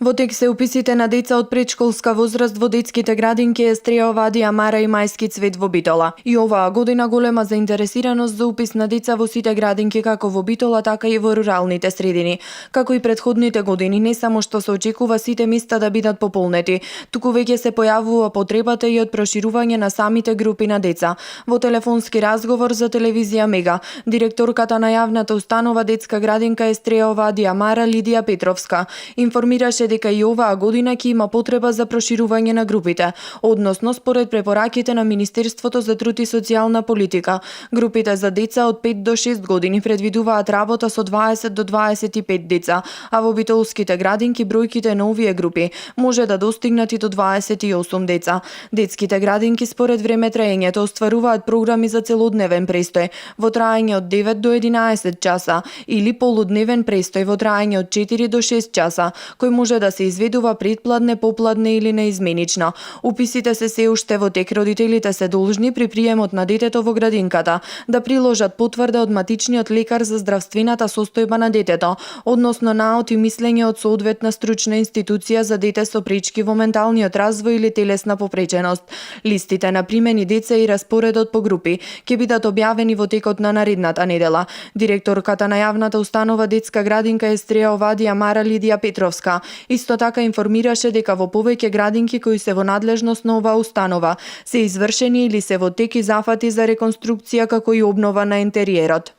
Во тек се уписите на деца од предшколска возраст во детските градинки Естреја Овадија, Мара и Мајски цвет во Битола. И оваа година голема заинтересираност за упис на деца во сите градинки како во Битола, така и во руралните средини. Како и претходните години, не само што се очекува сите места да бидат пополнети, туку веќе се појавува потребата и од проширување на самите групи на деца. Во телефонски разговор за телевизија Мега, директорката на јавната установа детска градинка Естреја Овадија, Мара Лидија Петровска, информираше дека и оваа година ќе има потреба за проширување на групите, односно според препораките на Министерството за труд и социјална политика. Групите за деца од 5 до 6 години предвидуваат работа со 20 до 25 деца, а во битолските градинки бројките на овие групи може да достигнат и до 28 деца. Детските градинки според време траењето остваруваат програми за целодневен престој во траење од 9 до 11 часа или полудневен престој во траење од 4 до 6 часа, кој може да се изведува предпладне, попладне или неизменично. Уписите се уште во тек. Родителите се должни при приемот на детето во градинката да приложат потврда од матичниот лекар за здравствената состојба на детето, односно наод и мислење од соодветна стручна институција за дете со пречки во менталниот развој или телесна попреченост. Листите на примени деца и распоредот по групи ќе бидат објавени во текот на наредната недела. Директорката на јавната установа детска градинка Естреја Овадија, Мара Лидија Петровска исто така информираше дека во повеќе градинки кои се во надлежност на оваа установа се извршени или се во тек и зафати за реконструкција како и обнова на интериерот.